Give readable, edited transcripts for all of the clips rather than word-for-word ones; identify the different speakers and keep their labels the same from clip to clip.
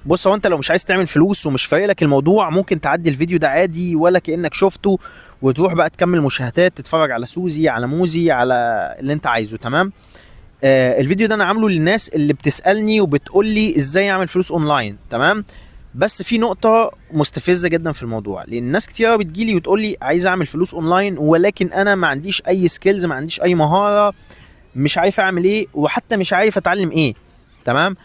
Speaker 1: بص، هو انت لو مش عايز تعمل فلوس ومش فارق لك الموضوع ممكن تعدي الفيديو ده عادي ولا كأنك شفته، وتروح بقى تكمل مشاهدات، تتفرج على سوزي، على موزي، على اللي انت عايزه. تمام. الفيديو ده انا عامله للناس اللي بتسألني وبتقول لي ازاي اعمل فلوس اونلاين. تمام. بس في نقطة مستفزة جدا في الموضوع، لان ناس كتير قوي بتجيلي وتقول لي عايز اعمل فلوس اونلاين، ولكن انا ما عنديش اي skills، ما عنديش اي مهارة، مش عارف اعمل ايه، وحتى مش عارف اتعلم ايه. تمام.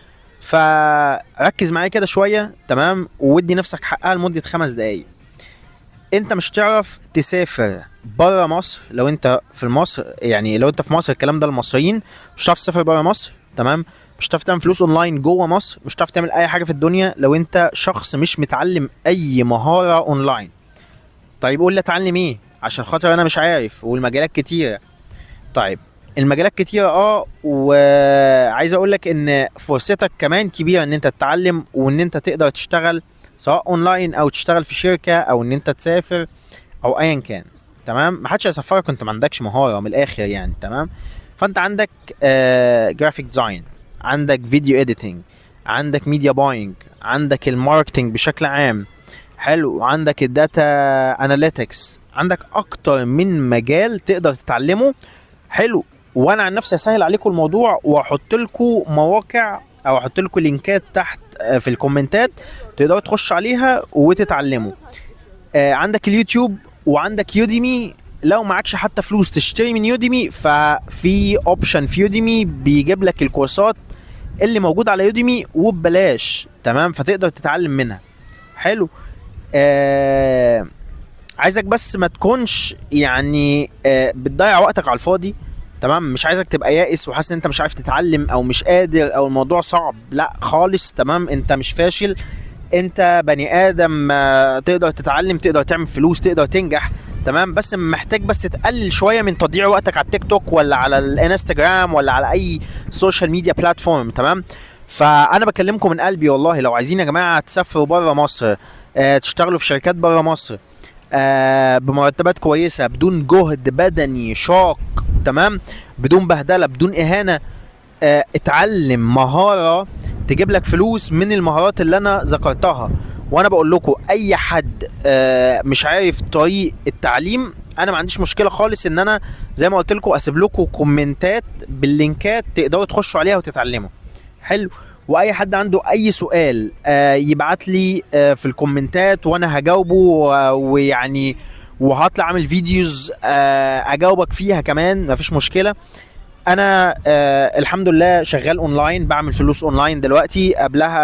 Speaker 1: فركز معايا كده شوية، تمام، وادي نفسك حقها لمدة 5 دقايق. انت مش تعرف تسافر بره مصر لو انت في مصر، يعني لو انت في مصر الكلام ده للمصريين، مش هتعرف تسافر بره مصر. تمام. مش هتعرف تعمل فلوس اونلاين جوه مصر، مش هتعرف تعمل اي حاجة في الدنيا لو انت شخص مش متعلم اي مهارة اونلاين. طيب قول لي اتعلم ايه عشان خاطر انا مش عارف، والمجالات كتيرة. طيب المجالات كتيرة، وعايز اقول لك ان فرصتك كمان كبيرة ان انت تتعلم وان انت تقدر تشتغل سواء اونلاين او تشتغل في شركة او ان انت تسافر او ايا كان. تمام. ما حدش هيسفرك وانت ما عندكش مهارة من الاخر يعني. تمام. فانت عندك graphic design، عندك video editing، عندك media buying، عندك ال marketing بشكل عام، حلو، وعندك ال data analytics، عندك اكتر من مجال تقدر تتعلمه. حلو. وانا عن نفسي هسهل عليكم الموضوع واحط لكم مواقع او احط لكم لينكات تحت في الكومنتات تقدروا تخشوا عليها وتتعلموا. عندك اليوتيوب وعندك Udemy. لو معكش حتى فلوس تشتري من Udemy، ففي option في Udemy بيجيب لك الكورسات اللي موجودة على Udemy وببلاش. تمام. فتقدر تتعلم منها. حلو. عايزك بس ما تكونش بتضيع وقتك على الفاضي. تمام. مش عايزك تبقى يائس وحاسس ان انت مش عارف تتعلم او مش قادر او الموضوع صعب، لا خالص. تمام. انت مش فاشل، انت بني ادم، تقدر تتعلم، تقدر تعمل فلوس، تقدر تنجح. تمام. بس محتاج بس تقلل شوية من تضييع وقتك على التيك توك ولا على الانستجرام ولا على اي social media platform. تمام. فانا بكلمكم من قلبي والله، لو عايزين يا جماعة تسافروا بره مصر، تشتغلوا في شركات بره مصر، بمرتبات كويسة، بدون جهد بدني شاق، تمام، بدون بهدله، بدون اهانه، اتعلم مهارة تجيب لك فلوس من المهارات اللي انا ذكرتها. وانا بقول لكم اي حد مش عارف طريق التعليم، انا ما عنديش مشكلة خالص ان انا زي ما قلت لكم اسيب لكم كومنتات باللينكات تقدروا تخشوا عليها وتتعلموا. حلو. واي حد عنده اي سؤال يبعت لي في الكومنتات وانا هجاوبه، وهطلع اعمل videos اجاوبك فيها كمان، مفيش مشكلة. انا الحمد لله شغال اونلاين، بعمل فلوس اونلاين دلوقتي. قبلها